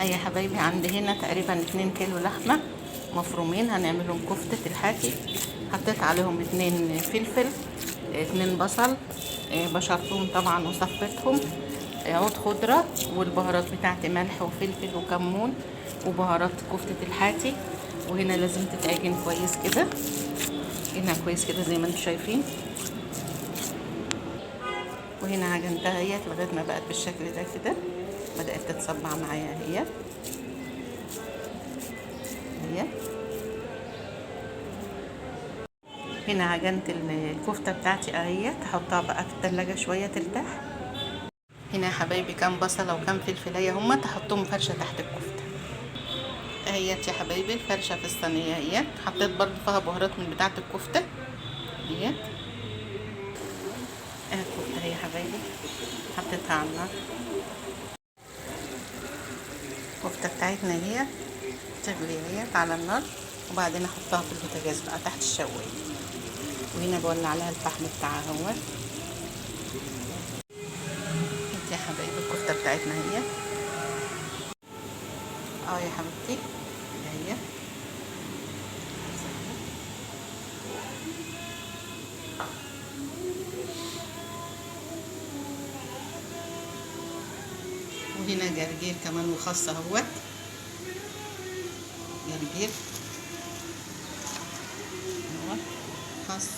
يا حبايبي عندي هنا تقريبا 2 كيلو لحمة مفرومين، هنعملهم كفتة الحاتي. حطيت عليهم 2 فلفل، 2 بصل، بشرتهم طبعا وصفيتهم، عود خضرة، والبهارات بتاعتي ملح وفلفل وكمون وبهارات كفتة الحاتي. وهنا لازم تتعجن كويس كده، هنا كويس كده زي ما انتم شايفين. وهنا عجنتها اهيت لغاية ما بقت بالشكل ده كده، بدأت تتصبع معايا اهي اهي. هنا عجنت الكفتة بتاعتي اهي، تحطها بقى في التلاجة شوية ترتاح. هنا يا حبايبي كام بصلة وكام فلفلاية هما تحطهم فرشة تحت الكفتة اهيت يا حبايبي. الفرشة في الصينية اهيت، حطيت برضو فيها بهارات من بتاعة الكفتة اهيت. اهي الكفتة اهي يا حبايبي، حطيتها على النار. الكفتة بتاعتنا اهي تغلي اهيت على النار، وبعدين احطها في البوتاجاز بقى تحت الشوايه. وهنا بولع لها الفحم بتاعها اهو. يا حبايبي الكفتة بتاعتنا اهي. يا حبيبتي اهي. وهنا جرجير كمان وخس اهوت، جرجير اهوت خس.